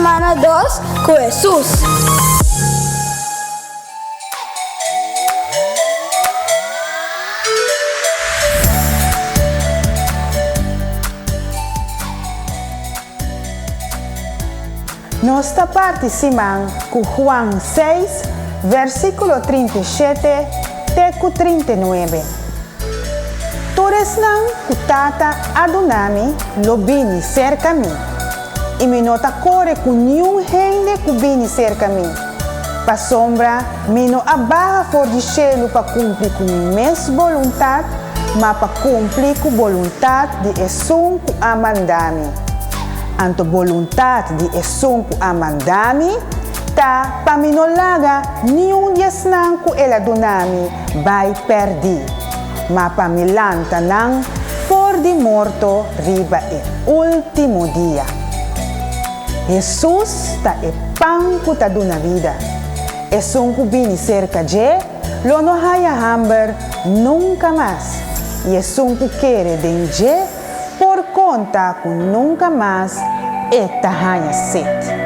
Semana dos ku Hesus. Nos ta parti siman ku Juan seis, versíkulo 37 te ku 39. Tur esnan ku Tata a duna mi lo bini serka mi, i mi no ta kore ku niun hende ku bini serka mi, pasobra mi no a baha for di shelu pa kumpli ku mi mes boluntat, ma pa kumpli ku boluntat di esun ku a manda mi. Anto boluntat di esun ku a manda mi ta pa mi no laga niun di esnan ku el a duna mi bai pèrdí, ma pa mi lanta nan for di morto riba e último dia. Hesus ta e pan ku ta duna bida. Esun ku bini serka dje lo no haña hamber nunka mas, i esun ku kere den dje por konta ku nunka mas e ta haña set.